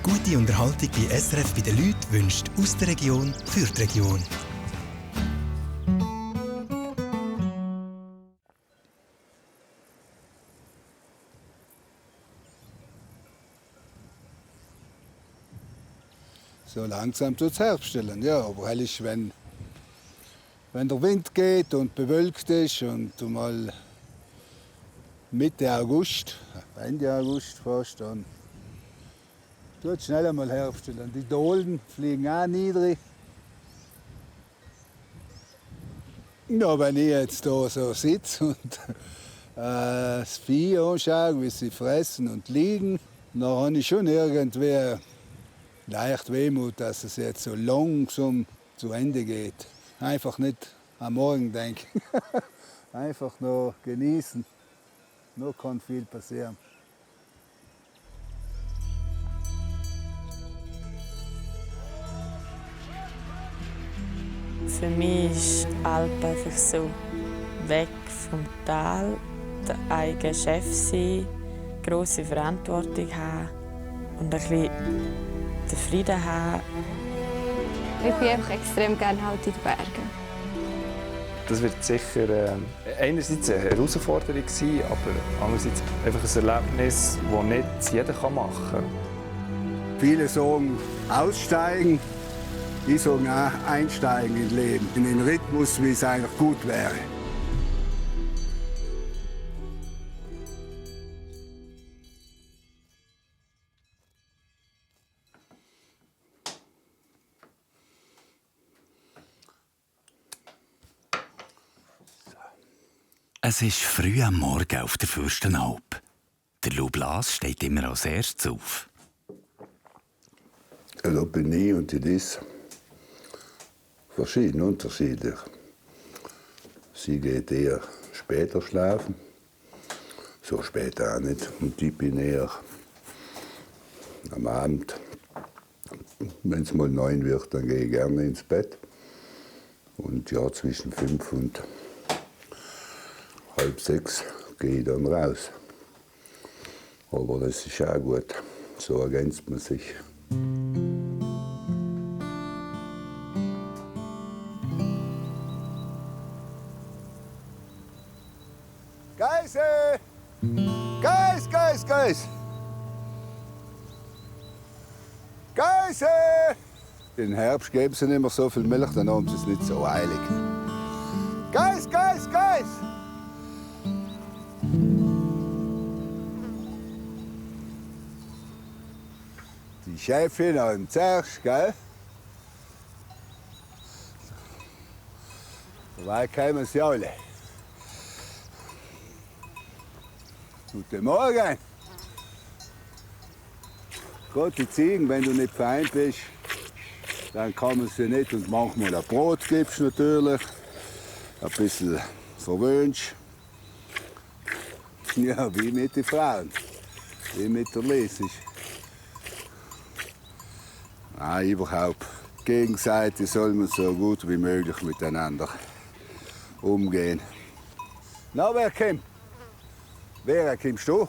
Gute Unterhaltung bei SRF bei den Leuten wünscht aus der Region für die Region. So langsam tut es Herbst stellen, ja. Aber ehrlich, wenn der Wind geht und bewölkt ist und mal Mitte August, Ende August fast, dann tut es schnell einmal Herbst stellen. Die Dohlen fliegen auch niedrig. Ja, wenn ich jetzt hier so sitze und das Vieh anschaue, wie sie fressen und liegen, dann habe ich schon irgendwie leicht Wehmut, dass es jetzt so langsam zu Ende geht. Einfach nicht am Morgen denken. Einfach noch genießen. Noch kann viel passieren. Für mich ist Alp einfach so weg vom Tal, der eigene Chef sein, grosse Verantwortung haben und ein bisschen den Frieden haben. Ich bin einfach extrem gerne halt in den Bergen. Das wird sicher einerseits eine Herausforderung sein, aber andererseits einfach ein Erlebnis, das nicht jeder machen kann. Viele sagen aussteigen, ich sage auch einsteigen ins Leben, in den Rhythmus, wie es eigentlich gut wäre. Es ist früh am Morgen auf der Fürstenalp. Der Lou Blas steht immer als erstes auf. Da bin ich und die ist verschieden, unterschiedlich. Sie geht eher später schlafen, so spät auch nicht. Und ich bin eher am Abend, wenn es mal 9 wird, dann gehe ich gerne ins Bett. Und ja, zwischen 5 und halb 6 gehe ich dann raus. Aber das ist auch gut, so ergänzt man sich. Geise! Geis! Geise! Im Herbst geben sie nicht mehr so viel Milch, dann haben sie es nicht so eilig. Geis! Die Chefin am zuerst, gell? Dabei kommen sie alle. Guten Morgen. Gott, die Ziegen, wenn du nicht fein bist, dann kann man sie nicht. Und manchmal ein Brot gibst natürlich. Ein bisschen verwöhnst. Ja, wie mit den Frauen. Wie mit der Lesung. Nein, überhaupt. Gegenseitig soll man so gut wie möglich miteinander umgehen. Na, wer kommt? Vera, kommst du?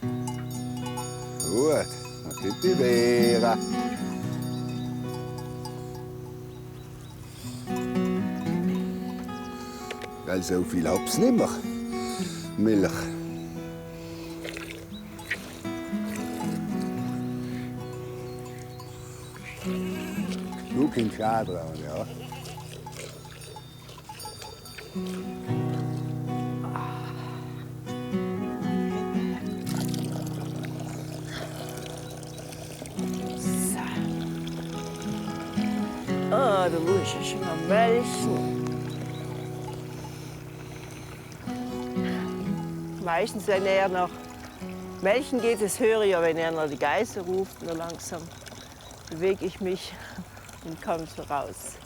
Gut, dann kommt die Vera. Weil so viel hab's nicht mehr. Milch. Du kommst auch dran, ja. Ah, da muss ich schon am Melken. Meistens, wenn er nach Melken geht, das höre ich ja, wenn er nach die Geiße ruft. Nur langsam bewege ich mich und komme so raus.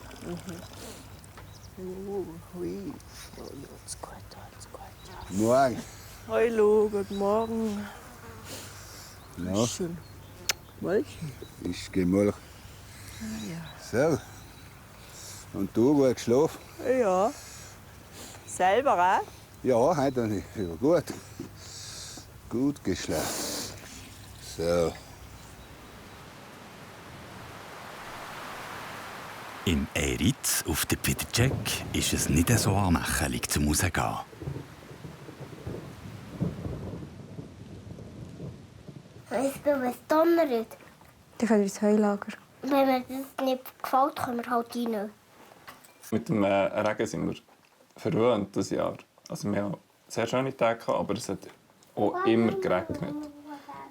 Hui. Oh, alles gut, alles gut. Morgen. Hallo, guten Morgen. Ja. Schön. Melken? Ich gehe mal. Ja. So. Und du, gut geschlafen? Ja. Selber auch? Ja, heute habe ich wieder gut. Gut geschlafen. So. Im Eritz auf der Pidecek ist es nicht so anmächelig zum Rausgehen. Weißt du, was donnert? Dann können wir ins Heulager. Wenn mir das nicht gefällt, können wir halt rein. Mit dem Regen sind wir verwöhnt dieses Jahr. Also wir haben sehr schöne Tage gehabt, aber es hat auch immer geregnet.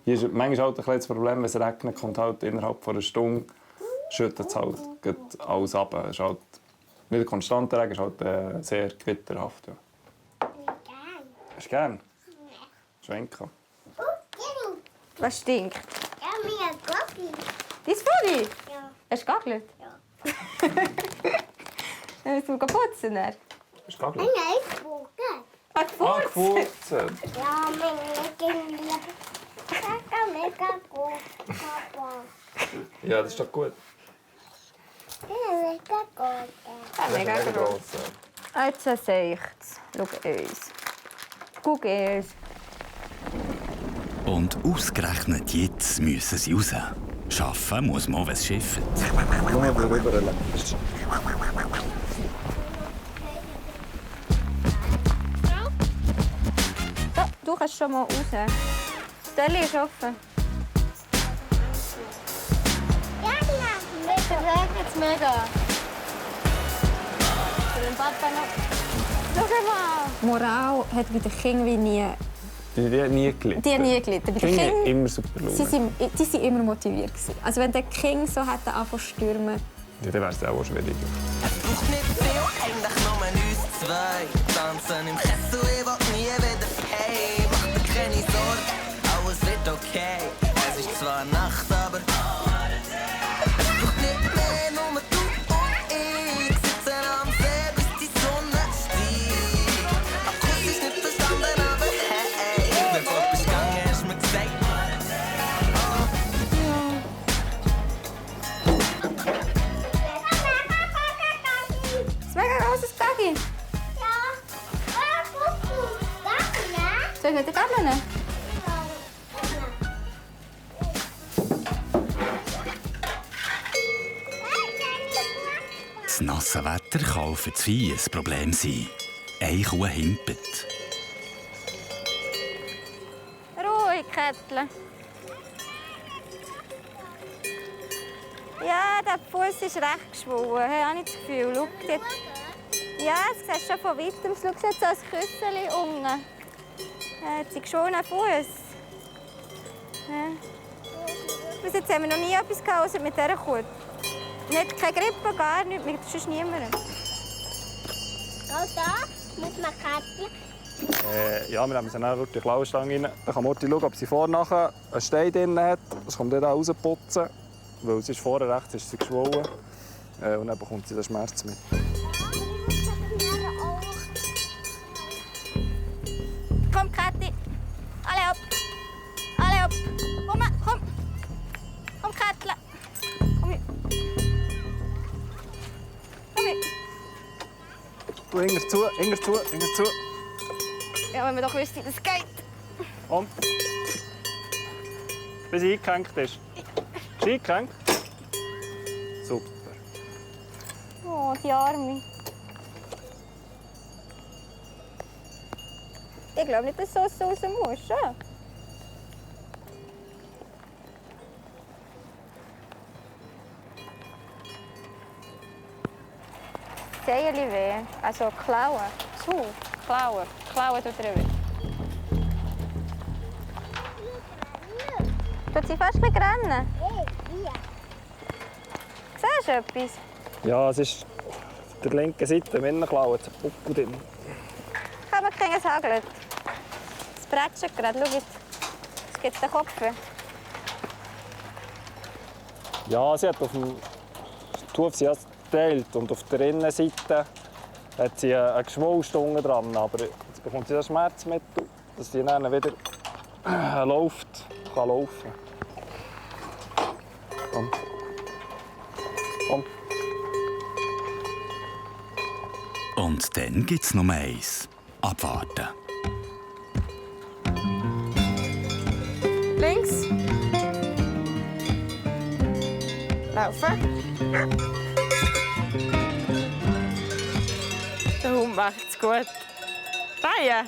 Hier ist manchmal halt ein kleines Problem, wenn es regnet, kommt halt innerhalb von einer Stunde, schüttet es halt alles ab. Es ist halt nicht ein konstanter Regen, es ist halt sehr gewitterhaft. Ja. Hast du gern? Schwenken. Was stinkt? Ja, mir Gocki. Dein Pulli? Ja. Hast du gegagelt? Ja. Dann müssen wir putzen. Hast du gegagelt? Nein, Vogel. Gefurzt! Ja, meine Kinder. Mega gut, Papa. Ja, das ist doch gut. Mega gut. Ja, mega gross. Jetzt sehe ich es. Schau uns. Guck uns. Und ausgerechnet jetzt müssen sie raus. Schaffen muss man, wenn es schifft. Nur rüber. So, du kannst schon mal raus. Das Deli ist offen. Ja, genau. Jetzt regnet es mega. Für den Papa noch. Schau mal. Moral hat bei den Kindern wie nie. Die haben nie gelitten. Die haben nie gelitten. Bei den Die Kindern, immer super Laune. die waren immer motiviert. Also wenn der King so hätte angefangen zu stürmen. Ja, dann wäre es auch schwieriger. Es braucht nicht viel, eigentlich nur uns zwei. Tanzen im Kessel, ich will nie wieder heim. Mach dir keine Sorgen, alles wird okay. Es ist zwar Nacht, aber es braucht nicht mehr, nur du und ich. Sitzen am See, bis die Sonne steigt. Akustisch nicht verstanden, aber hey, bevor du bist gegangen, hast du mir gesagt. Das ist mega grosses Gaggi. Ja. Kuckuck. Danke, ja? Soll ich nicht gabeln? Das nasse Wetter kann auch für das Vieh ein Problem sein. Eine Kuh himpelt. Ruhig, Kättle. Ja, der Fuß ist recht geschwollen. Ich habe nicht das Gefühl. Schau jetzt. Ja, das siehst du schon von weitem. Schau jetzt so ein Küsseli unten. Jetzt sind geschwollenen Fuß. Ja. Bis jetzt haben wir noch nie etwas gehabt, außer mit dieser Kuh. Nicht keine Grippe, gar nichts. Mit sonst niemandem. Geh da mit einem Kätzchen. Ja, wir haben sie dann wirklich die Klauenstange rein. Dann kann Morty schauen, ob sie vorne einen Stein drin hat. Das kommt dann rausputzen. Weil es ist vorne rechts ist sie geschwollen. Und dann bekommt sie den Schmerz mit. Komm, Käthi. Alle ab. Alle ab. Komm, komm. Komm, Kättle. Komm hier. Komm hier. Du, hinter zu, hinter zu, hinter zu. Ja, wenn wir doch wüssten, dass es geht. Und? Bis sie eingehängt ist. Ist sie eingehängt? Super. Oh, die Arme. Ich glaube nicht, dass du so raus musst. Ja? Zehen weh. Also Klauen. Klauen. Klauen tut er weh. Tut sie fast ein bisschen rennen? Siehst du etwas? Ja, es ist auf der linken Seite, im Innenklauen, ein Buckel drin. Kann man keinen Hagel. Es prätscht gerade. Schau jetzt. Es gibt den Kopf. Ja, sie hat auf dem Tuf sie geteilt und auf der Innenseite hat sie eine Geschwollstunge dran. Aber jetzt bekommt sie das Schmerzmittel, dass sie dann wieder kann laufen. Komm. Komm. Und dann gibt's noch eins. Abwarten. Links. Laufen. macht's gut. Nein.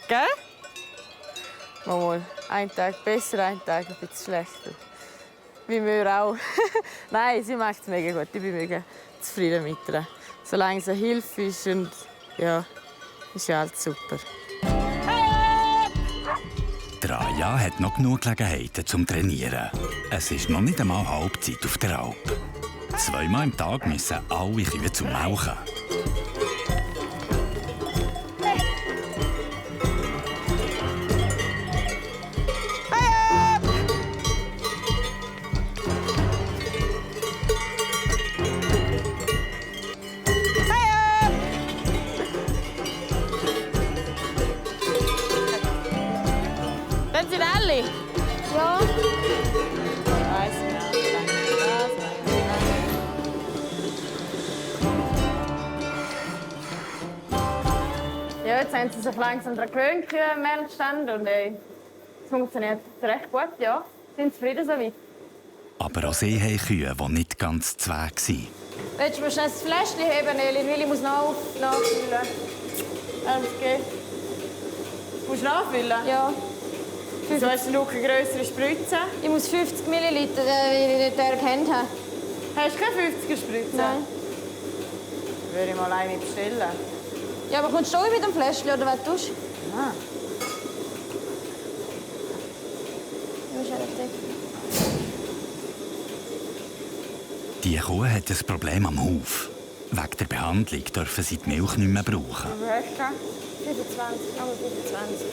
Gell? Mal, ein Tag besser, ein Tag ein bisschen schlechter. Wie wir auch. Nein, sie macht es mega gut. Ich bin mega zufrieden mit ihr. Solange sie Hilfe ist und ja, ist ja alles super. Raja hat noch genug Gelegenheiten zum Trainieren. Es ist noch nicht einmal Halbzeit auf der Alp. 2-mal am Tag müssen alle Kühe zum Melken. Ja. Ja, jetzt haben sie sich langsam daran gewöhnt, am Melkstand. Und es funktioniert recht gut, ja. Sind zufrieden so weit. Aber auch sie haben Kühe, die nicht ganz zu Weg sind. Willst du mir schnell das Fläschchen heben, Eli? Willi muss nachfüllen. Okay. Musst du nachfüllen? Ja. Du hast eine größere Spritze. Ich muss 50 Milliliter, weil ich nicht erkannt habe. Hast du keine 50er Spritze? Nein. Würde ich mal eine bestellen. Ja, aber kommst du auch mit dem Fläschchen oder was tust du? Ah. Ja, ist richtig. Die Kuh hat ein Problem am Huf. Wegen der Behandlung dürfen sie die Milch nicht mehr brauchen. Wie hast du? 25, aber 25.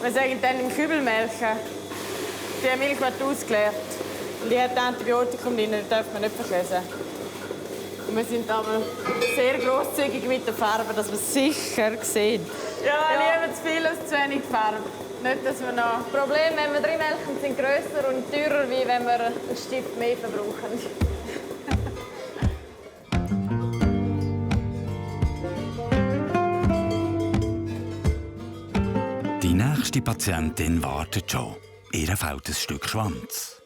Wir sagen dann im Kübel melken. Die Milch wird ausgeleert. Und die hat Antibiotikum drin, das darf man nicht verlesen. Und wir sind aber sehr grosszügig mit der Farbe, dass wir es sicher sehen. Ja, lieber zu viel als zu wenig Farbe. Nicht, dass wir noch... Das Problem, wenn wir drin melken, sind grösser und teurer, wie wenn wir einen Stift mehr verbrauchen. Die nächste Patientin wartet schon. Ihr fehlt ein Stück Schwanz.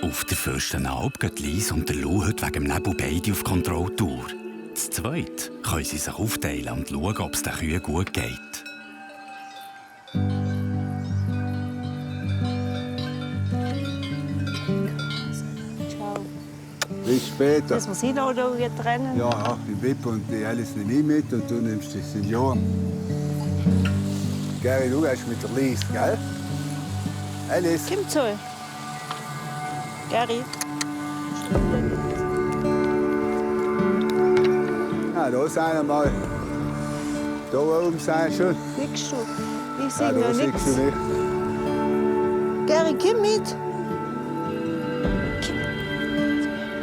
Auf der Fürstenalp gehen Lies und der Lou heute wegen dem Nebel beide auf Kontrolltour. Zu zweit können sie sich aufteilen und schauen, ob es den Kühen gut geht. Bis später. Müssen wir sie noch trennen? Ja, die Wippe und die Alice nehme ich mit und du nimmst die Senioren. Gary, du gehst mit der Lies, gell? Alice. Komm zu. Gary. Ah, da ist einer mal. Da oben sind schon. Nix du. Ich Ja, sehe da noch siehst nichts. du nicht. Gary, komm mit.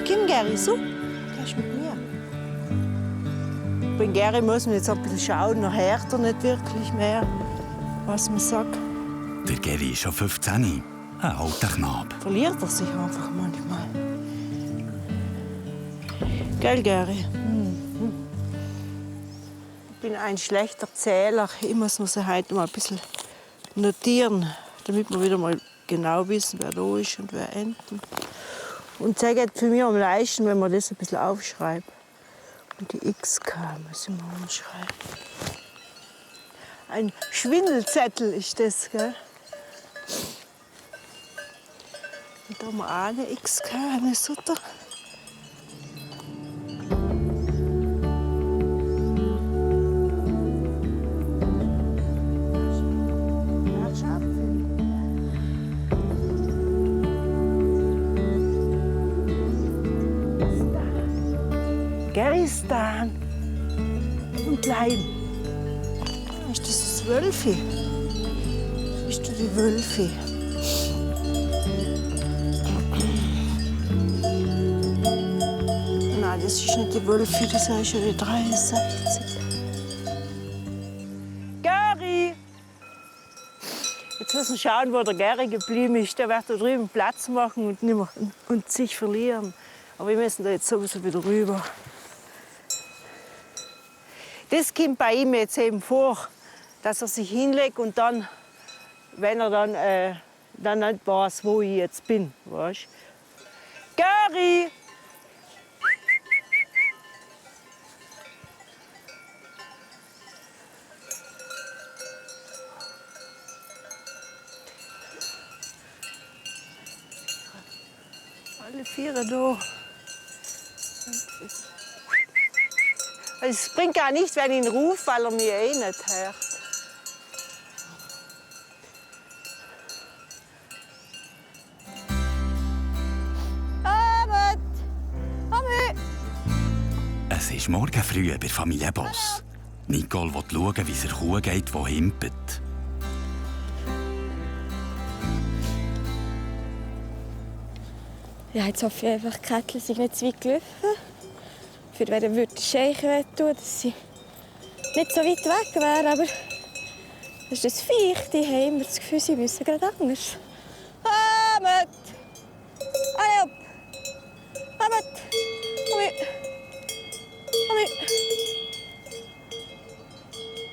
Komm, Gary, so. Gehst mit mir. Bei Gary muss man jetzt ein bisschen schauen, noch hört er nicht wirklich mehr, was man sagt. Der Gary ist schon 15, ein alter Knabe. Verliert er sich einfach manchmal. Gell, Gary? Ich bin ein schlechter Zähler. Ich muss mir sie heute mal ein bisschen notieren, damit wir wieder mal genau wissen, wer da ist und wer enden. Und das geht für mich am leichtesten, wenn man das ein bisschen aufschreibt. Und die XK muss ich mal umschreiben. Ein Schwindelzettel ist das, gell? Und da haben wir auch eine XK, eine Sutter. Geristan und Leim. Ist das Wölfi? Ist das die Wölfi? Nein, das ist nicht die Wölfi, das ist schon die 63. müssen schauen, wo der Gary geblieben ist. Der wird da drüben Platz machen und sich verlieren. Aber wir müssen da jetzt sowieso wieder rüber. Das kommt bei ihm jetzt eben vor, dass er sich hinlegt und dann, wenn er dann nicht weiß, wo ich jetzt bin. Weißt? Gary! Alle vier da. Es bringt gar nichts, wenn ich ihn rufe, weil er mich eh nicht hört. Abend! Es ist morgen früh bei Familie Boss. Nicole will schauen, wie es der Kuh geht, die himpelt. Ja, jetzt hoffe ich einfach, die Kätzchen sind nicht zu weit gelaufen. Für wen würde ich Scheichen tun, dass sie nicht so weit weg wären. Aber das ist das Viech, die haben immer das Gefühl, sie müssen gerade anders. Ahmed! Allez hop! Ahmed! Komm her! Komm her!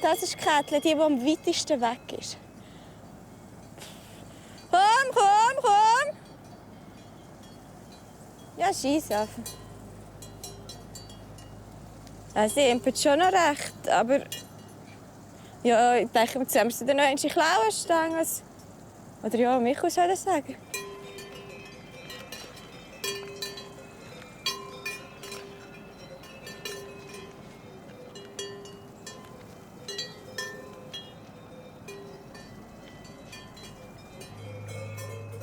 Das ist die Kätzchen, die am weitesten weg ist. Komm, komm, komm! Ja, Scheissaffen. Sie impft schon noch recht, aber ja, ich denke, jetzt haben sie dann noch ein bisschen Klauen stehen. Oder ja, Michael soll das sagen.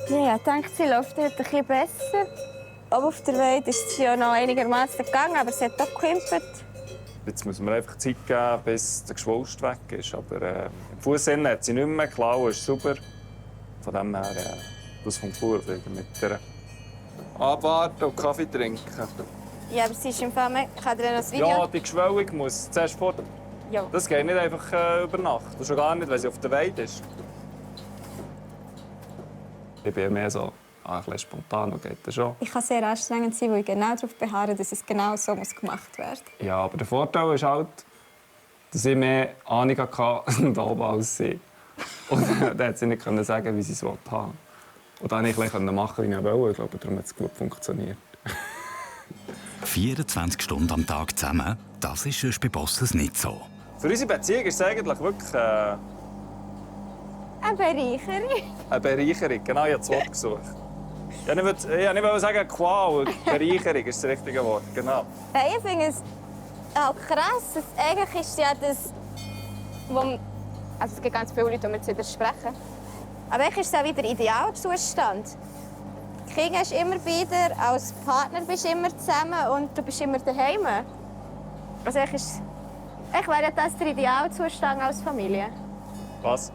Ja, ich denke, sie läuft heute ein bisschen besser. Aber auf der Weide ist sie ja noch einigermaßen gegangen, aber sie hat doch gehimpelt. Jetzt müssen wir einfach Zeit geben, bis der Geschwulst weg ist. Aber im Fußinnen hat sie nicht mehr. Die Klaue ist super. Von dem her, das kommt gut wieder mit der abwarten und Kaffee trinken. Ja, aber sie ist im Fall mehr. Kann dir noch das Video? Ja, die Geschwellung muss zuerst vor. Ja. Das geht nicht einfach über Nacht. Das schon gar nicht, wenn sie auf der Weide ist. Ich bin mehr so ein bisschen spontan, und geht das schon. Ich kann sehr anstrengend sein, weil ich genau darauf beharre, dass es genau so gemacht werden muss. Ja, aber der Vorteil ist halt, dass ich mehr Ahnung hatte da oben als sie. Und dann konnte sie nicht sagen, wie sie es haben wollte. Und dann konnte ich machen, wie ich wollte. Ich glaube, darum hat es gut funktioniert. 24 Stunden am Tag zusammen, das ist sonst bei Bosses nicht so. Für unsere Beziehung ist es eigentlich wirklich Eine Bereicherung. eine Bereicherung. Genau, ich habe das Wort gesucht. Ich wollte nicht sagen Qual, Bereicherung ist das richtige Wort. Genau. Hey, ich finde es auch krass. Eigentlich ist ja das, wo also es gibt ganz viele Leute, die mir zu widersprechen. Aber eigentlich ist es auch wieder der Idealzustand. Die Kinder hast immer wieder, als Partner bist du immer zusammen und du bist immer daheim. Also eigentlich wäre das der Idealzustand als Familie. Was?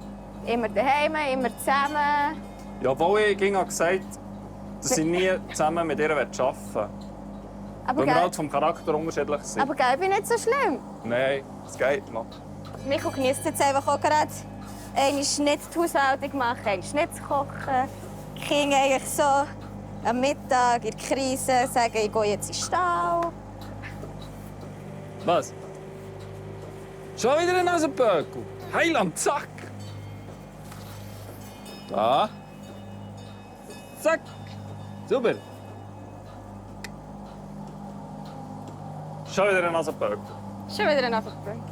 Immer daheim, immer zusammen. Ja, obwohl ich gesagt habe, dass ich nie zusammen mit ihr arbeiten will. Weil wir halt vom Charakter unterschiedlich sind. Aber gell, ich bin nicht so schlimm. Nein, es geht noch. Michael genießt jetzt einfach auch gerade, einmal nicht die Haushaltung machen, einmal nicht zu kochen. Die Kinder eigentlich so am Mittag in der Krise sagen, ich gehe jetzt in den Stall. Was? Schon wieder ein Nasenböckel? Heiland, zack! Da. Zack! Super! Schon wieder ein Nasenböckel. Schon wieder ein Nasenböckel.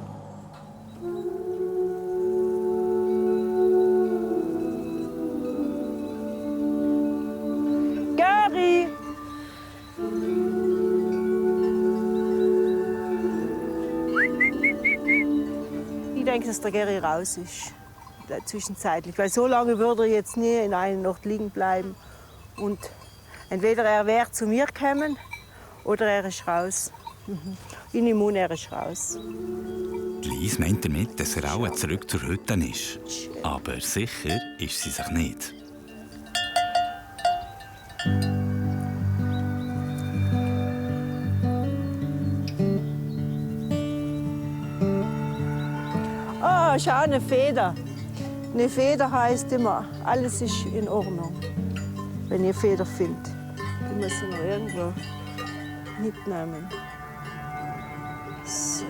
Gary! Ich denke, dass der Gary raus ist. Zwischenzeitlich. Weil so lange würde er jetzt nie in einer Nacht liegen bleiben. Und entweder er wäre zu mir gekommen oder er ist raus. Ich nehme an, er ist raus. Lies meint damit, dass er auch zurück zur Hütte ist. Aber sicher ist sie sich nicht. Oh, schau, eine Feder. Eine Feder heisst immer, alles ist in Ordnung, wenn ihr Feder findet. Die müssen wir irgendwo mitnehmen. So.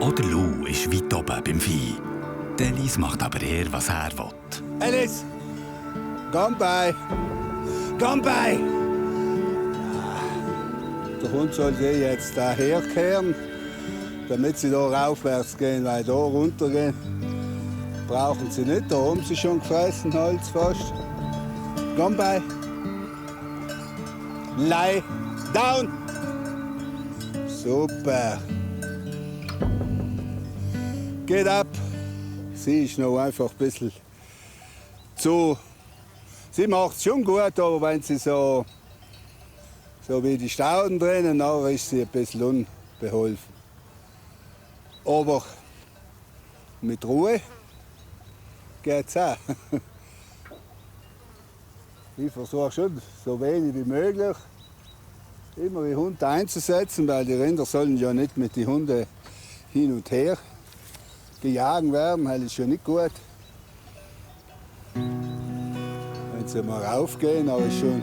Auch der Lou ist weit oben beim Vieh. Der Alice macht aber eher, was er will. Alice! Komm bei! Komm bei! Der Hund soll sie jetzt daherkehren, damit sie hier raufwärts gehen, weil hier runtergehen brauchen sie nicht. Da haben sie schon gefressen, Holz fast. Komm bei! Lie down! Super! Geht ab! Sie ist noch einfach ein bisschen zu. Sie macht es schon gut, aber wenn sie so wie die Stauden drinnen, dann ist sie ein bisschen unbeholfen. Aber mit Ruhe geht's auch. Ich versuche schon, so wenig wie möglich immer die Hunde einzusetzen, weil die Rinder sollen ja nicht mit den Hunden hin und her gejagen werden, das ist ja nicht gut. Wenn sie mal raufgehen, aber schon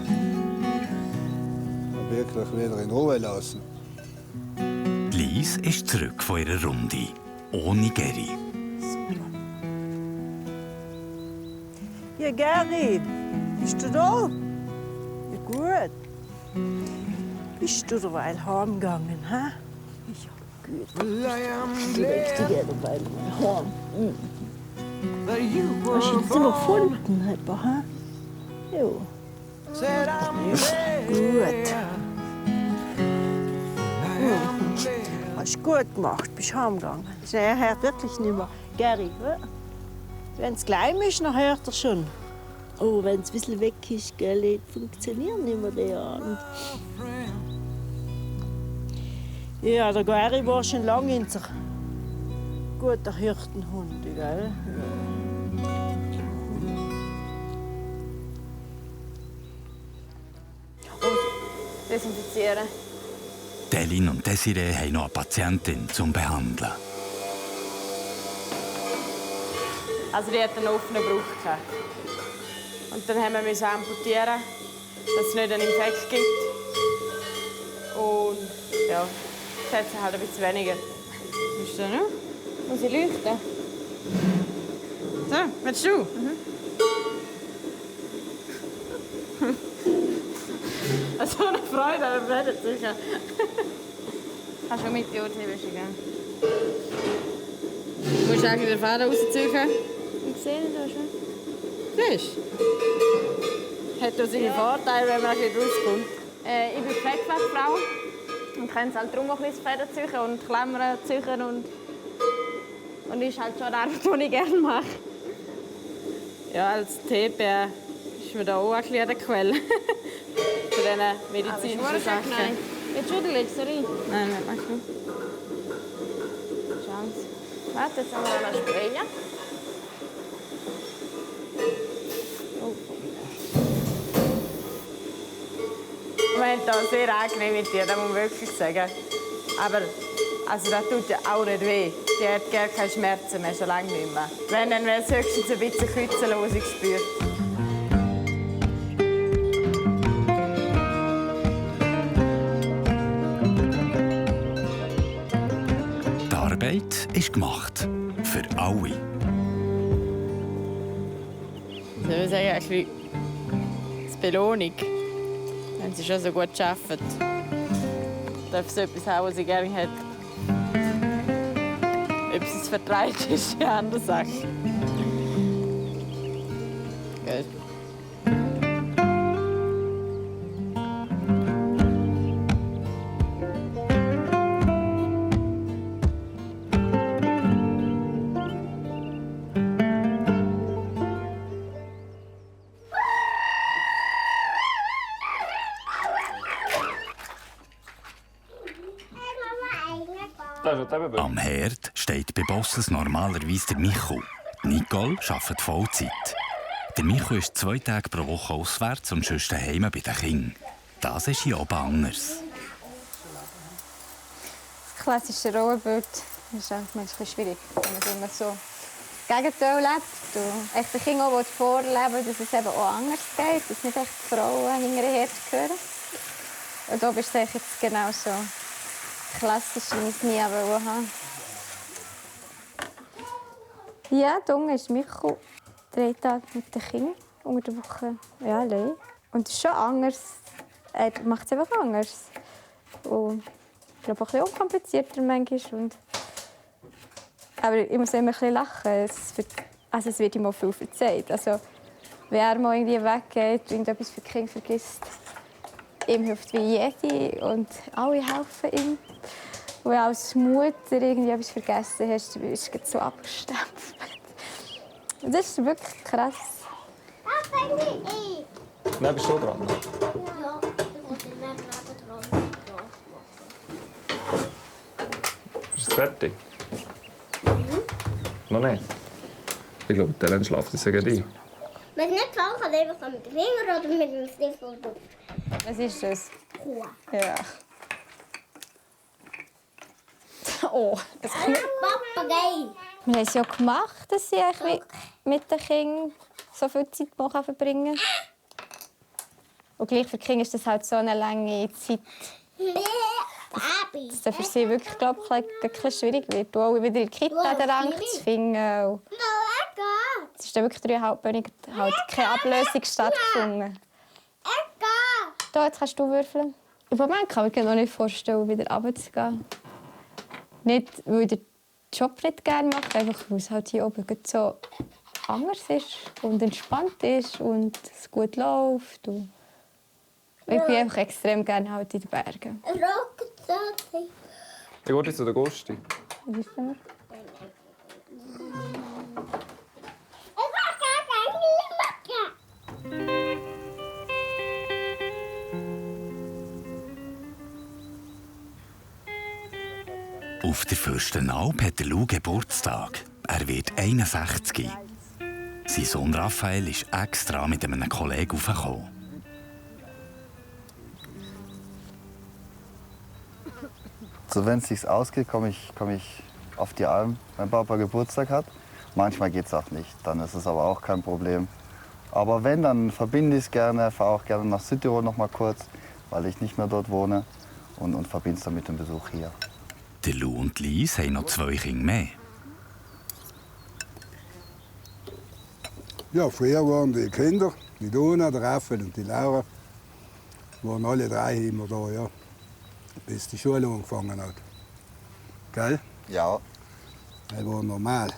wirklich wieder in Ruhe lassen. Lies ist zurück von ihrer Runde, ohne Geri. Ja, Geri, bist du da? Ja, gut. Bist du derweil heimgegangen, hä? Ja, gut. Ich möchte gerne bei mir heim. Hast du jetzt immer gefunden, hä? Ja. Gut. Hast du gut gemacht, bist heimgegangen. Er hört wirklich nicht mehr. Geri, wenn es klein ist, dann hört er schon. Aber wenn es ein bisschen weg ist, gell, funktioniert nicht mehr der Abend. Ja, der Geri war schon lange in sich. Guter Hirtenhund, gell? Desinfizieren. Delin und Desiree haben noch eine Patientin zum Behandeln. Also die hat einen offenen Bruch gehabt. Und dann haben wir amputieren, dass es nicht einen Infekt gibt. Und ja, jetzt hat sie halt ein bisschen weniger. Willst du noch? Muss ich leuchten? So, willst du? So eine Freude, aber werden sicher. Kannst du mit die Urteilwäsche gehen? Du musst eigentlich den Faden rausziehen. Ich sehe ihn da schon. Siehst du? Hat auch seine Vorteile, wenn man ein bisschen rauskommt. Ich bin Pflegefachfrau und kann es halt darum auch ein bisschen Fäden ziehen und Klammern ziehen und ist halt schon eine Arbeit, die ich gerne mache. Ja, als TPR ist mir da auch ein bisschen an der Quelle. Für diese medizinischen Sachen. Nein. Jetzt schon, legst du rein? Nein, nicht machst du. Chance. Warte, jetzt haben wir noch Sprayen. Wir haben hier sehr angenehm mit dir, das muss man wirklich sagen. Aber also, das tut ja auch nicht weh. Die hat gar keine Schmerzen mehr, schon lange nicht mehr. Wenn, dann wäre es höchstens ein bisschen Kützenlosung spürt. Die Arbeit ist gemacht. Für alle. Ich würde sagen, ein bisschen die Belohnung. Wenn sie schon so gut arbeiten, darf sie etwas haben, was sie gerne hat. Ob sie es vertreibt, ist eine andere Sache. Gut. Am Herd steht bei Bosses normalerweise der Michu. Nicole arbeitet Vollzeit. Der Michu ist 2 Tage pro Woche auswärts und sonst daheim bei den Kindern. Das ist hier oben anders. Das klassische Rollenbild ist manchmal ein bisschen schwierig, wenn man es immer so Gegenteil lebt. Und echt den Kindern auch vorleben, dass es eben auch anders geht, dass nicht echt die Frauen hinterher gehören. Und da bist du jetzt genau so klassisch, wie ich es nie haben. Ja, die Unge ist Michael 3 Tage mit den Kindern unter der Woche allein. Und es ist schon anders. Er macht es einfach anders. Und ich glaube, auch ein bisschen unkomplizierter manchmal. Aber ich muss immer ein bisschen lachen. Es wird ihm auch viel verzeiht. Also, wenn er mal irgendwie weggeht und irgendetwas für die Kinder vergisst, ihm hilft wie jede und alle helfen ihm. Und wenn du als Mutter irgendwie etwas vergessen hast, dann wirst du so abgestempelt. Und das ist wirklich krass. Dann bist du dran. Ja, ich muss immer dran. Ist es fertig? Noch nicht? Ich glaube, der schlaft jetzt gegen dich. Wenn es nicht falsch kann, einfach mit dem Finger oder mit dem Stiefel. Was ist das? Kuh. Ja. Oh, das kann Papagei. Wir haben es ja gemacht, dass ich mit den Kindern so viel Zeit verbringen kann. Und gleich für die Kinder ist das halt so eine lange Zeit, dass das für sie wirklich, glaube ich, ein bisschen schwierig wird. Und auch wieder in der Kita den Rang zu finden. Es ist dann wirklich 3,5 Monate halt keine Ablösung stattgefunden. Da, jetzt kannst du würfeln. Im Moment kann ich mir noch nicht vorstellen, wieder runterzugehen. Nicht, weil ich den Job nicht gerne mache, einfach weil es halt hier oben so anders ist und entspannt ist und es gut läuft. Und ich bin einfach extrem gerne halt in den Bergen. Ich gehe jetzt zu der Gusti. Was ist denn? Auf der Fürstenalp hat der Lou Geburtstag. Er wird 61. Sein Sohn Raphael ist extra mit einem Kollegen aufgekommen. So, wenn es sich ausgeht, komme ich auf die Alm, wenn Papa Geburtstag hat. Manchmal geht es auch nicht, dann ist es aber auch kein Problem. Aber wenn, dann verbinde ich es gerne, fahre auch gerne nach Südtirol noch mal kurz, weil ich nicht mehr dort wohne und verbinde es dann mit dem Besuch hier. Der Lou und Lies haben noch 2 Kinder mehr. Ja, früher waren die Kinder, die Dona, der Raphael und die Laura, waren alle 3 immer da, ja, bis die Schule angefangen hat. Gell? Ja. Das war normal.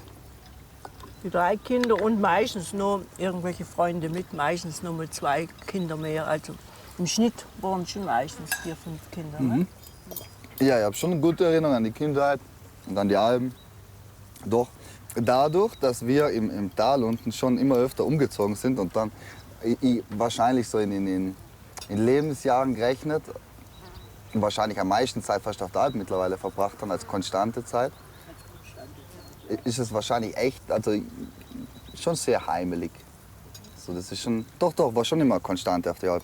Die 3 Kinder und meistens nur irgendwelche Freunde mit, meistens nur mit 2 Kinder mehr. Also im Schnitt waren es schon meistens 4, 5 Kinder. Ne? Ja, ich habe schon eine gute Erinnerung an die Kindheit und an die Alpen. Doch dadurch, dass wir im Tal unten schon immer öfter umgezogen sind und dann wahrscheinlich so in Lebensjahren gerechnet, wahrscheinlich am meisten Zeit fast auf der Alp mittlerweile verbracht haben als konstante Zeit, ist es wahrscheinlich echt, also schon sehr heimelig. So, das ist schon, doch, war schon immer konstant auf der Alp.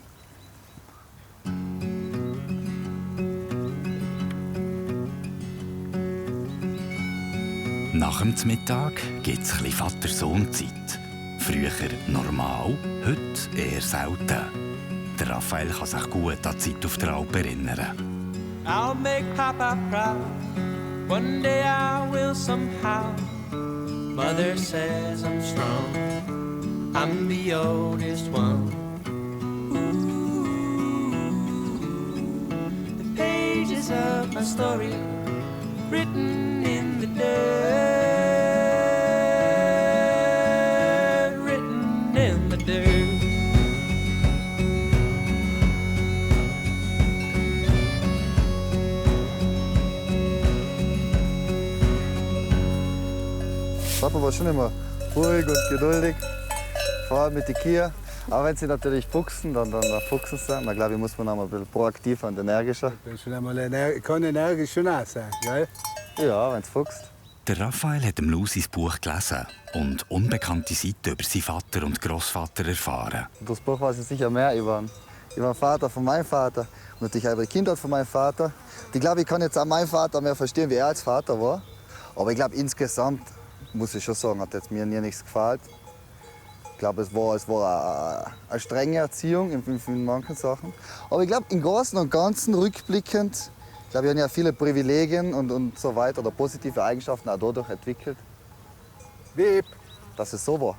Nach dem Mittag gibt es ein bisschen Vater-Sohn-Zeit. Früher normal, heute eher selten. Der Raphael kann sich gut an die Zeit auf der Alp erinnern. I'll make Papa proud. One day I will somehow. Mother says I'm strong. I'm the oldest one. Ooh, the pages of my story written in the dirt, written in the dirt. Papa war schon immer ruhig und geduldig, vor allem mit den Kühen. Aber wenn sie natürlich fuchsen, dann fuchsen sie. Da glaube ich, muss man auch mal ein bisschen proaktiver und energischer. Kann energisch schon auch sein, gell? Ja, wenn es fuchst. Der Raphael hat im Lou sein Buch gelesen und unbekannte Seiten über seinen Vater und Großvater erfahren. Durch das Buch weiß ich sicher mehr über den Vater von meinem Vater und natürlich auch über die Kindheit von meinem Vater. Ich glaube, ich kann jetzt auch meinen Vater mehr verstehen, wie er als Vater war. Aber ich glaube, insgesamt muss ich schon sagen, hat jetzt mir nie nichts gefallen. Ich glaube, es war eine strenge Erziehung in manchen Sachen. Aber ich glaube, im Großen und Ganzen rückblickend, ich glaube, wir haben ja viele Privilegien und so weiter oder positive Eigenschaften auch dadurch entwickelt. Wie? Dass es so war.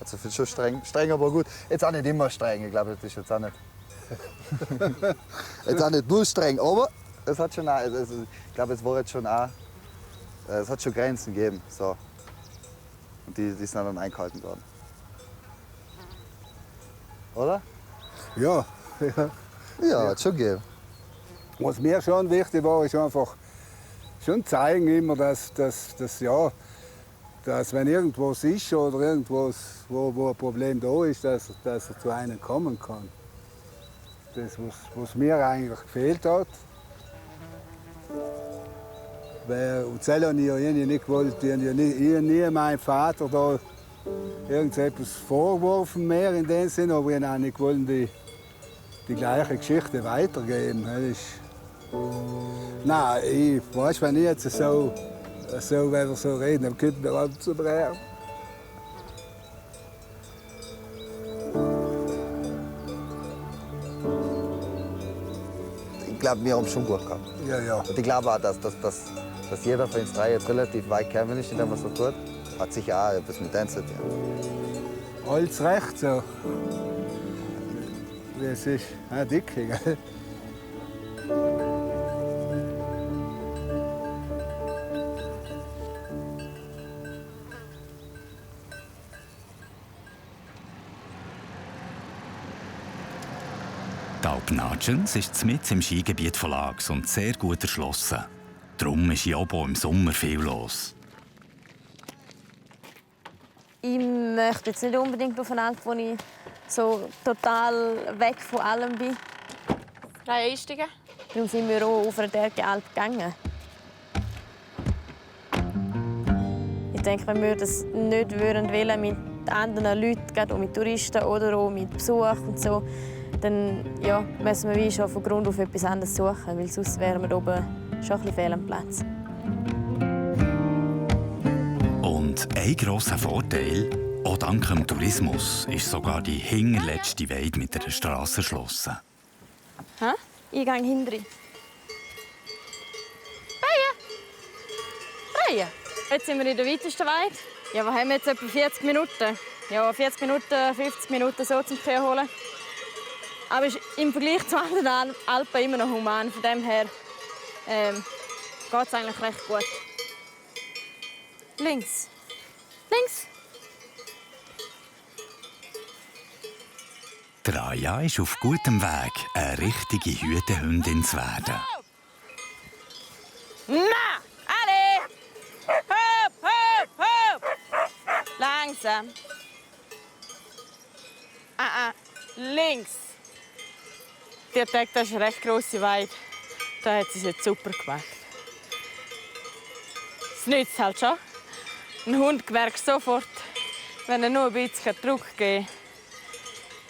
Also ich finde schon streng, aber gut. Jetzt auch nicht immer streng, ich glaube, das ist jetzt auch nicht. Jetzt auch nicht nur streng, aber es hat schon auch, also ich glaube, es war jetzt schon auch, es hat schon Grenzen gegeben. So. Und die sind dann eingehalten worden. Oder? Ja. Ja, hat schon gegeben. Was mir schon wichtig war, ist einfach schon zeigen immer, dass wenn irgendwas ist oder irgendwas, wo ein Problem da ist, dass er zu einem kommen kann. Das, was mir eigentlich gefehlt hat. Und das habe ich ja nicht gewollt. Ich habe nie meinem Vater da irgendetwas vorgeworfen mehr in dem Sinne, aber ich habe auch nicht gewollt, die gleiche Geschichte weitergeben. Nein, wenn ich jetzt so wenn wir so reden, dann könnten wir alle zu brechen. Ich glaube, wir haben schon gut gehabt. Ja. Und ich glaube auch, dass jeder von uns drei jetzt relativ weit gekommen ist, in dem, was er tut. Hat sicher auch etwas mit dem zu tun. Alles recht so. Wie es ist. Dicke, gell? Die Alp Nadschens ist mitten im Skigebiet von Laax und sehr gut erschlossen. Darum ist hier oben im Sommer viel los. Ich möchte jetzt nicht unbedingt auf eine Alp, wo ich so total weg von allem bin. Nein, einsteigen. Darum sind wir auch auf eine derge Alp gegangen. Ich denke, wenn wir das nicht wollen mit anderen Leuten, gerade auch mit Touristen oder auch mit Besuch und so, dann müssen wir schon von Grund auf etwas anderes suchen, weil sonst wären wir oben schon ein bisschen fehl am Platz. Und ein grosser Vorteil, auch dank dem Tourismus, ist sogar die hinterletzte Weide mit einer Strasse erschlossen. Hä? Ich gehe hinterher. Freie! Jetzt sind wir in der weitesten Weide. Ja, wir haben jetzt etwa 40 Minuten. Ja, 40 Minuten, 50 Minuten so zum Kühe holen. Aber ist im Vergleich zu anderen Alpen immer noch human. Von dem her geht es eigentlich recht gut. Links. Links. Raja ist auf gutem Weg, eine richtige Hütehündin zu werden. Na, alle! Hopp, hopp, hopp! Langsam. Links. Die Tag, das ist eine recht grosse Weide. Da hat sie es jetzt super gemacht. Es nützt halt schon. Ein Hund merkt sofort, wenn er nur ein bisschen Druck geben kann.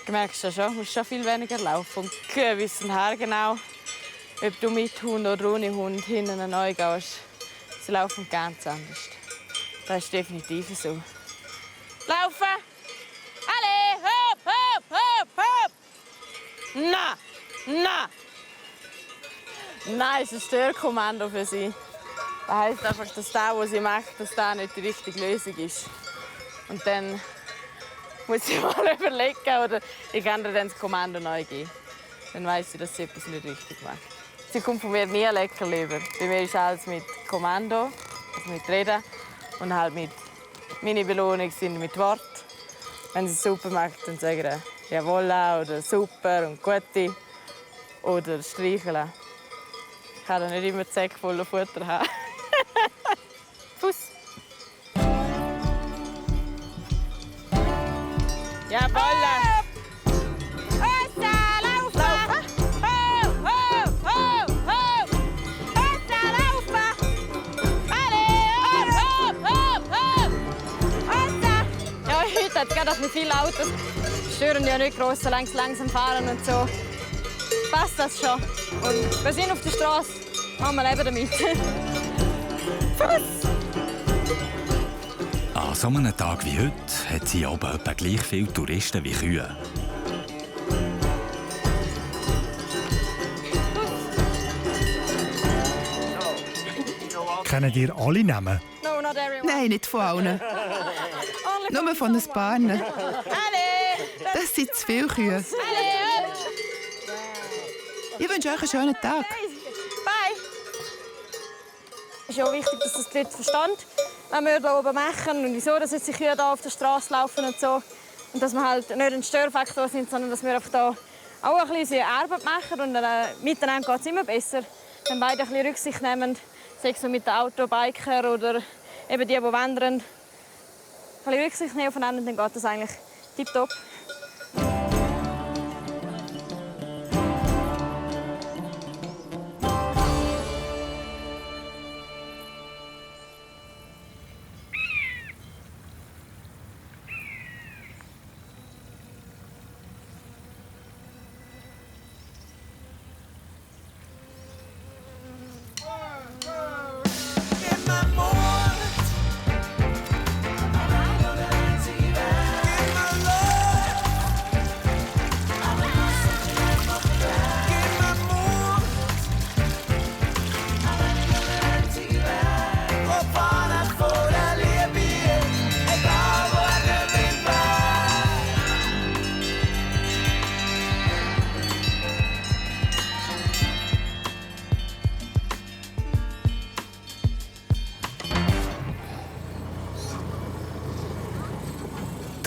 Du merkst ja schon, du musst schon viel weniger laufen. Und die Kühe wissen genau, ob du mit Hund oder ohne Hund hinten neu gehst. Sie laufen ganz anders. Das ist definitiv so. Laufen! Alle! Hopp, hopp, hopp, hopp! Na! Na! Nein, es ist ein Störkommando für sie. Das heisst einfach, dass das, was sie macht, dass das nicht die richtige Lösung ist. Und dann muss ich mal überlegen, oder ich kann ihr dann das Kommando neu geben. Dann weiss sie, dass sie etwas nicht richtig macht. Sie kommt von mir nie lecker lieber. Bei mir ist alles mit Kommando, also mit Reden. Und halt mit meine Belohnung sind mit Wort. Wenn sie es super macht, dann sagen sie «Jawohl» oder «Super» und «Gute» oder «Streicheln». Ich kann nicht immer die Säcke voller Futter haben. Fuß. Jawohl! Hossa, laufen! Ho, ho, ho, ho! Hossa, laufen! Alle! Hopp, hopp, hopp! Hossa! Ja, heute hat es gerade auch viele Autos. Stören ja nicht gross, solange sie langsam fahren und so. Passt das schon. Und wir sind auf der Straße. Machen wir leben damit. Fuss! so einem Tag wie heute hat sie oben etwa gleich viele Touristen wie Kühe. Kennen ihr alle Namen? Nein, nicht von allen. Nur von ein paar. Das sind zu viele Kühe. Ich wünsche euch einen schönen Tag. Bye. Es ist auch wichtig, dass das die Leute verstehen, wenn wir hier oben machen und wieso dass jetzt die Kühe hier auf der Straße laufen und so. Und dass wir halt nicht ein Störfaktor sind, sondern dass wir einfach hier auch ein bisschen Arbeit machen und miteinander geht es immer besser, wenn beide ein bisschen Rücksicht nehmen, sei es mit den Autobiker oder eben die wandern. Ein bisschen Rücksicht nehmen aufeinander, dann geht das eigentlich tipptopp.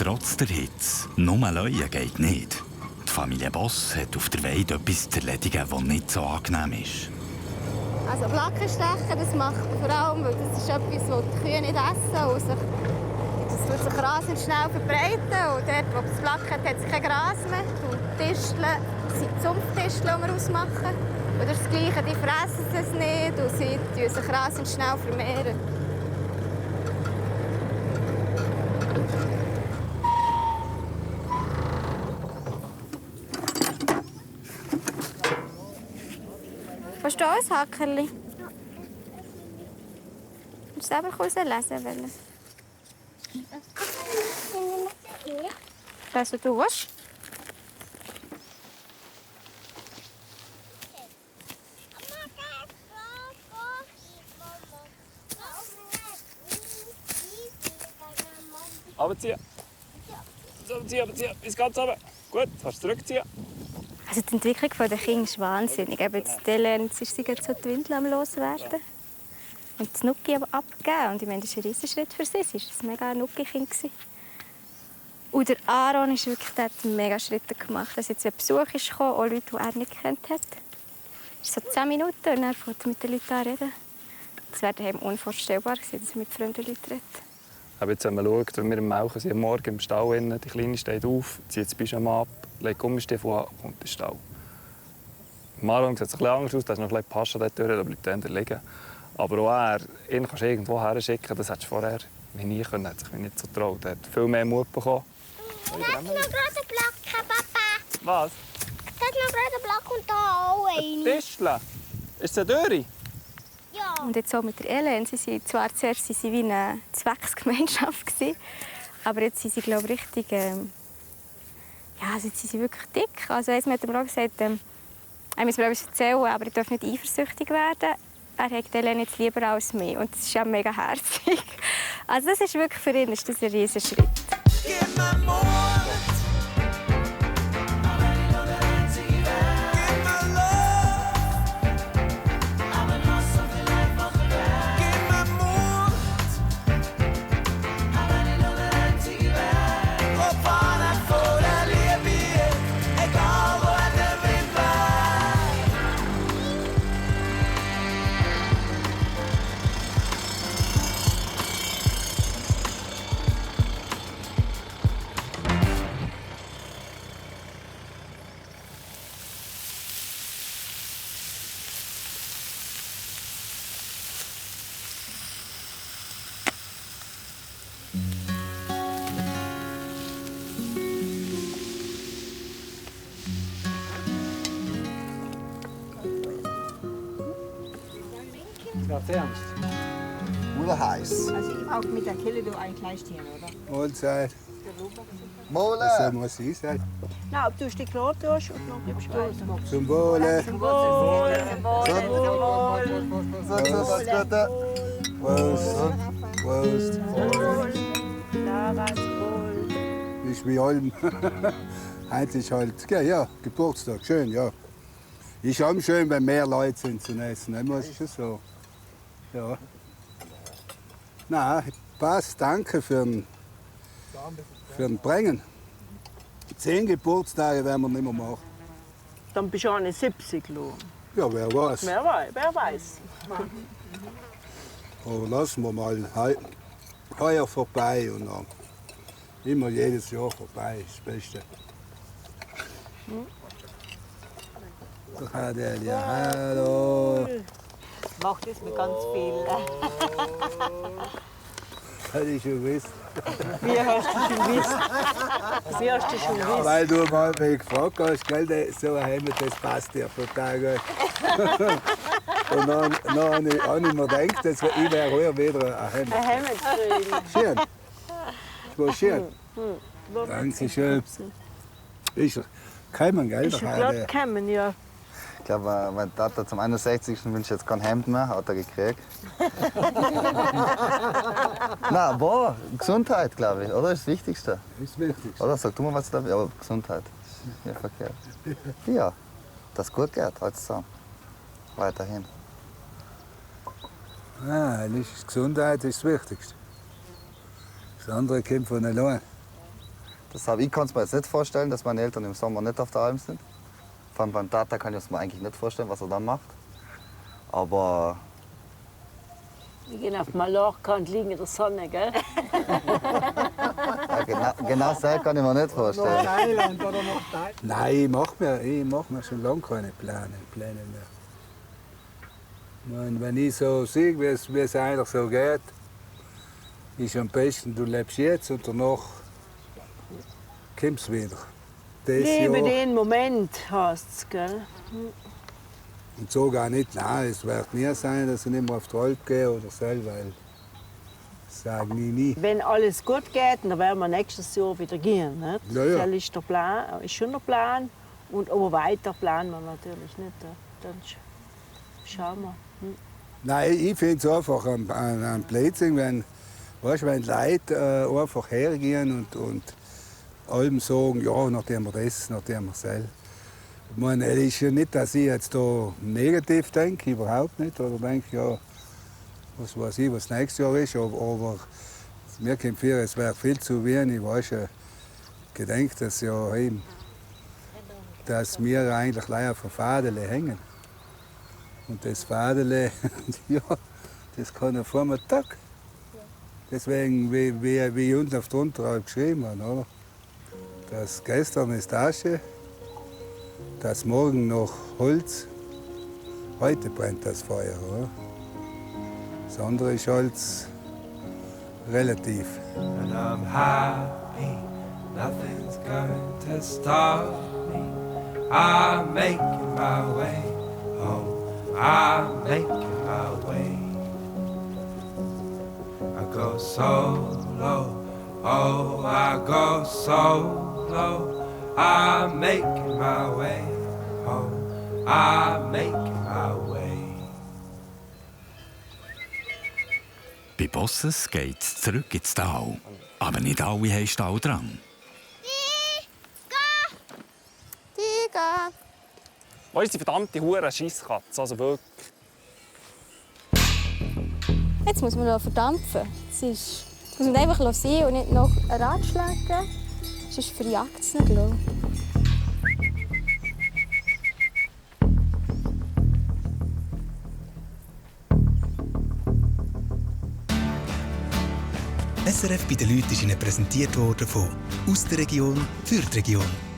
Trotz der Hitze, nur Leuen geht nicht. Die Familie Boss hat auf der Weide etwas zu erledigen, das nicht so angenehm ist. Also Flackenstechen, das macht man vor allem, weil das ist etwas, das die Kühe nicht essen. Und das wird sich rasend schnell verbreiten. Und dort, wo das Flacken hat, hat es kein Gras mehr. Und Disteln sind Zumpfdisteln, die wir ausmachen. Und das Gleiche, die fressen es nicht und sie sich rasend schnell vermehren. Hast du auch ein Hackerli? Du selber rauslesen wollen. Also du was? Runterziehen. Runterziehen. Bis ganz runter. Gut, kannst du zurückziehen. Also die Entwicklung der Kinder ist wahnsinnig. Eben jetzt ist sie jetzt so die Windel am Loswerden. Und das Nuki abgeben. Und ich meine, das ist ein Riesenschritt für sie. Sie war ein mega Nuki-Kind. Und der Aaron ist wirklich, der hat mega Schritte gemacht. Als jetzt ein Besuch ist gekommen, auch Leute, die er nicht gekannt hat. Es ist so 10 Minuten und dann fängt er mit den Leuten reden. Das wäre daheim unvorstellbar gewesen, dass er mit fremden Leuten redet. Aber jetzt, wenn man schaut, wenn wir im Melken sind, am Morgen im Stall, die Kleine steht auf, zieht das Pyjama ab, legt Gummistiefel an und kommt in den Stall. Marlon sieht es ein bisschen anders aus, da ist noch ein bisschen Pascha dort durch, da bleibt er liegen. Aber auch er, ihn kannst du irgendwo her schicken, das hättest du vorher nie können, hat sich nicht so getraut. Er hat viel mehr Mut bekommen. Da hat noch gerade einen Block, Papa. Was? Da hat noch gerade einen Block und da auch einen. Tischle? Ist es eine Dürre? Ja. Und jetzt auch mit der Ellen. Zuerst waren sie wie eine Zwecksgemeinschaft. Aber jetzt sind sie, glaube ich, richtig... ja, jetzt sind sie wirklich dick. Also, eins hat mir auch gesagt, er muss mir etwas erzählen, aber ich darf nicht eifersüchtig werden. Er hat Ellen jetzt lieber als mich. Und das ist ja mega herzig. Also das ist wirklich für ihn ist das ein riesen Schritt. Ganz ernst? oder heiß? Also ich auch mit der Kelle du ein Kleinstier, oder? Mahlzeit. Mole! Das muss ich sein. Na, ob du ein Stück Brot tust und noch gibst du weiter. Zum Wohle. Zum Wohle. Prost. Ist wie allem. Heute ist halt, ja, Geburtstag, schön, ja. Ist auch schön, wenn mehr Leute sind zum Essen, ne, muss ich schon sagen. Ja. Na, passt, danke für den Bringen. 10 Geburtstage werden wir nicht mehr machen. Dann bist du auch nicht 70 geworden. Ja, wer weiß. Wer weiß. Aber lassen wir mal heuer vorbei und dann immer jedes Jahr vorbei, das Beste. Ja, hallo. Macht das mit ganz viel. Hätte ich schon gewusst. Wie hast du schon gewusst? Wie hast du schon gewusst? Weil du mal mich gefragt hast, gell, so ein Hemd, das passt dir total gut. Und dann habe ich mir gedacht, ich wäre heuer wieder ein Hemd. Ein Hemd kriegen. Schön. Das war schön. Dankeschön. Ist er gekommen, gell? Ist er gerade gekommen, ja. Ich glaube, mein Vater zum 61. wünscht jetzt kein Hemd mehr, hat er gekriegt. Na, boah, Gesundheit, glaube ich, oder? Das ist das Wichtigste. Das ist das Wichtigste. Oder? Sag du mal was dabei, aber Gesundheit. Ja, verkehrt. Ja, dass es gut geht, halt zusammen. Weiterhin. Ah, die Gesundheit ist das Wichtigste. Das andere kommt von allein. Ich kann es mir jetzt nicht vorstellen, dass meine Eltern im Sommer nicht auf der Alm sind. Vor allem beim Tata kann ich es mir eigentlich nicht vorstellen, was er dann macht. Aber Wir gehen auf Mallorca und liegen in der Sonne, gell? ja, genau das kann ich mir nicht vorstellen. Thailand oder noch Thailand? Nein, ich mach mir schon lange keine Pläne mehr. Ich meine, wenn ich so sehe, wie es eigentlich so geht, ist am besten, du lebst jetzt und danach kommst du wieder. Lebe den Moment, heißt es, gell? Und so gar nicht, nein, es wird nie sein, dass ich nicht mehr auf die Alp gehe oder so, weil das sage ich nie. Wenn alles gut geht, dann werden wir nächstes Jahr wieder gehen. Nicht? Ja, ja. Das ist der Plan, ist schon der Plan. Aber weiter planen wir natürlich nicht. Dann schauen wir. Nein, ich finde es einfach ein Blödsinn, wenn Leute einfach hergehen und allem sagen, ja, nachdem wir das, nachdem wir das. Ich meine, es ist ja nicht, dass ich jetzt da negativ denke, überhaupt nicht. Oder denke, ja, was weiß ich, was nächstes Jahr ist. Aber mir kommt vor, es wäre viel zu wenig. Ich weiß ja, gedenkt, dass wir eigentlich leider auf ein Fadele hängen. Und das Fadele, ja, das kann ja vor dem Tag. Deswegen, wie unten auf der Unterhalb geschrieben haben, oder? Dass gestern ist Asche, dass morgen noch Holz, heute brennt das Feuer, oder? Das andere ist Holz relativ. And I'm happy, nothing's going to stop me. I'm making my way home. I'm making my way. I go so low, oh, I go so low. I'm making my way home. I'm making my way. Bei Bosses geht es zurück ins Tal. Aber nicht alle haben Stalldrang. Tiger! Wo ist die verdammte hure Scheisskatze? Also wirklich. Jetzt muss man noch verdampfen. Jetzt muss man einfach sein und nicht noch einen Ratschlag geben. Sonst verjagt es ihn, glaube ich. SRF bei den Leuten ist Ihnen präsentiert worden von «Aus der Region für die Region».